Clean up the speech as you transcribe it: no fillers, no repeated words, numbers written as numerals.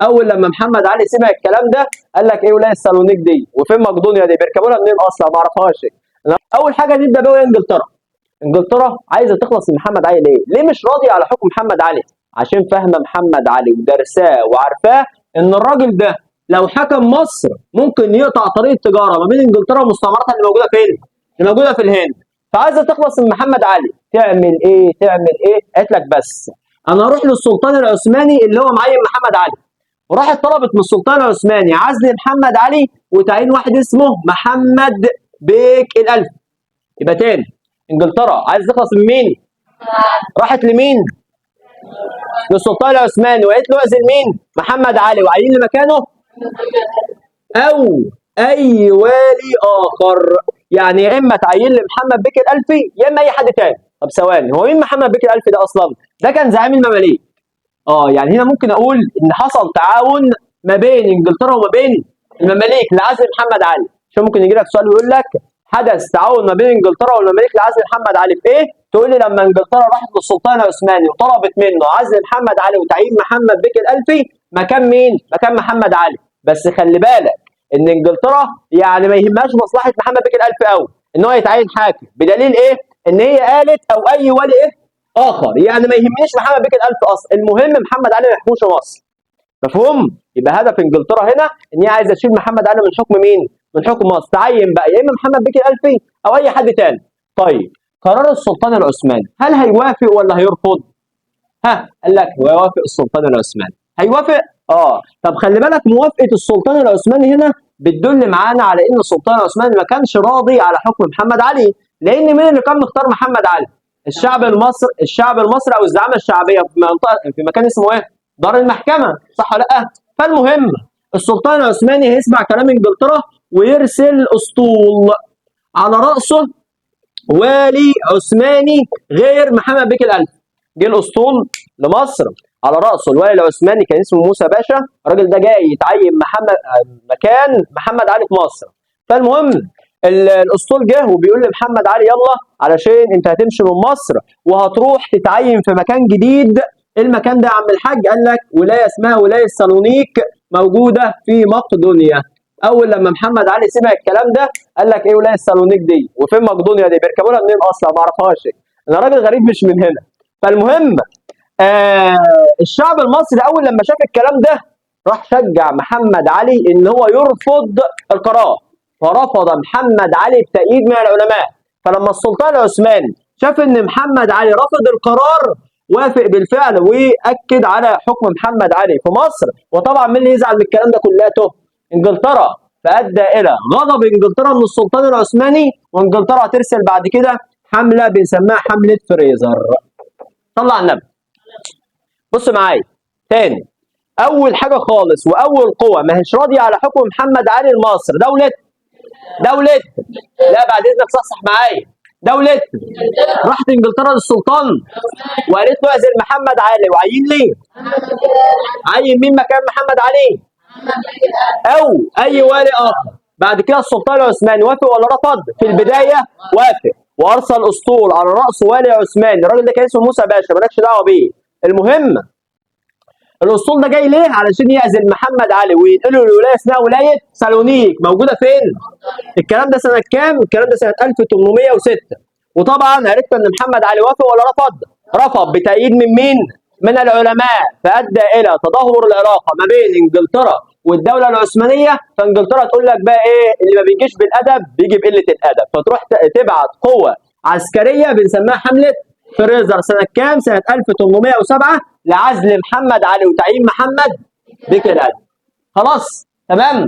اول لما محمد علي سمع الكلام ده قال لك ايه ولاية سالونيك دي وفين مقدونيا دي؟ بيركبوا لها منين اصلا؟ ما اعرفهاش. اول حاجة نبدا بيها انجلترا. انجلترا عايزه تخلص من محمد علي ليه؟ ليه مش راضية على حكم محمد علي؟ عشان فاهمه محمد علي ودرساه وعارفاه ان الراجل ده لو حكم مصر ممكن يقطع طريق التجارة ما بين انجلترا ومستعمراتها اللي موجودة فين؟ اللي موجودة في الهند. فعايزه تخلص من محمد علي، تعمل ايه؟ تعمل ايه؟ قالت لك بس انا اروح للسلطان العثماني اللي هو معين محمد علي. وراحت طلبت من السلطان العثماني عزل محمد علي وتعيين واحد اسمه محمد بيك الالفي. يبقى تاني انجلترا عايز تخلص من مين؟ راحت لمين؟ للسلطان العثماني وقالت له اعزل مين؟ محمد علي وعين مكانه او اي والي اخر. يعني يا اما تعين لي محمد بك الالفي يا اما اي حد تاني. طب ثواني، هو مين محمد بك الالفي ده اصلا؟ ده كان زعيم المماليك. يعني هنا ممكن اقول ان حصل تعاون ما بين انجلترا وما بين المماليك لعزل محمد علي. عشان ممكن يجي لك سؤال ويقول لك حدث تعاون ما بين انجلترا والمماليك لعزل محمد علي في ايه؟ تقول لي لما انجلترا راحت للسلطان العثماني وطلبت منه عزل محمد علي وتعيين محمد بك الالفي مكان مين؟ مكان محمد علي. بس خلي بالك ان انجلترا يعني ما يهمهاش مصلحة محمد بك الالفي قوي ان هو يتعين حاكم، بدليل ايه؟ ان هي قالت او اي ولي ايه؟ اخر. يعني ما يهمنيش محمد بك الالفي اصلا، المهم محمد علي ما يحكمش مصر. مفهوم؟ يبقى هدف انجلترا هنا ان هي عايزه تشيل محمد علي من حكم مين؟ من حكم مصر. تعين بقى يا اما محمد بك الالفي او اي حد تاني. طيب قرار السلطان العثماني هل هيوافق ولا هيرفض؟ ها، قال لك هو يوافق السلطان العثماني. هيوافق؟ طب خلي بالك موافقة السلطان العثماني هنا بتدل معانا على ان السلطان العثماني ما كانش راضي على حكم محمد علي، لان مين اللي كان مختار محمد علي؟ الشعب المصري، الشعب المصري او الزعامه الشعبية في منطقة في مكان اسمه ايه؟ دار المحكمة، صح ولا لا؟ فالمهم السلطان العثماني هيسمع كلام انجلترا ويرسل اسطول على راسه والي عثماني غير محمد بك الالفي. جه الاسطول لمصر على راسه الوالي العثماني كان اسمه موسى باشا. الراجل ده جاي يتعين محمد مكان محمد علي في مصر. فالمهم الاسطول جه وبيقول لمحمد علي يلا علشان انت هتمشي من مصر وهتروح تتعين في مكان جديد. المكان ده يا عم الحاج؟ قال لك ولاية اسمها ولاية سالونيك موجودة في مقدونيا. اول لما محمد علي سمع الكلام ده قال لك ايه ولاية سالونيك دي وفين مقدونيا دي؟ بيركبوا لها منين اصلا؟ ما اعرفهاش، انا راجل غريب مش من هنا. فالمهم الشعب المصري اول لما شاف الكلام ده راح شجع محمد علي ان هو يرفض القرار، فرفض محمد علي بتأييد من العلماء. فلما السلطان العثماني شاف ان محمد علي رفض القرار وافق بالفعل واكد على حكم محمد علي في مصر. وطبعا مين اللي يزعل من الكلام ده كلياته؟ انجلترا. فادى الى غضب انجلترا من السلطان العثماني، وانجلترا هترسل بعد كده حمله بنسميها حمله فريزر. طلع النبي. بص معايا تاني، اول حاجة خالص واول قوة ما هيش راضية على حكم محمد علي لمصر دولة لا بعد اذنك صحصح معايا، دولة راحت انجلترا للسلطان وقالت له اعزل محمد علي وعين ليه؟ عين مين مكان محمد علي؟ او اي والي اخر. بعد كده السلطان العثماني وافق ولا رفض؟ في البداية وافق وارسل اسطول على راس والي عثماني، الراجل ده كان اسمه موسى باشا مالكش دعوه بيه. المهم الاسطول ده جاي ليه؟ علشان يعزل محمد علي وينقله لولاية اسمها ولاية سالونيك، موجودة فين؟ الكلام ده سنة كام؟ الكلام ده سنة 1806. وطبعا عرفت ان محمد علي وافق ولا رفض؟ رفض بتأييد من مين؟ من العلماء. فادى الى تدهور العلاقة ما بين انجلترا والدولة العثمانية. فانجلترا تقول لك بقى ايه؟ اللي ما بيجيش بالادب بيجي بقلة الادب، فتروح تبعت قوة عسكرية بنسميها حمله فريزر سنة كام؟ سنة 1807 لعزل محمد علي وتعيين محمد بك الألفي. خلاص تمام.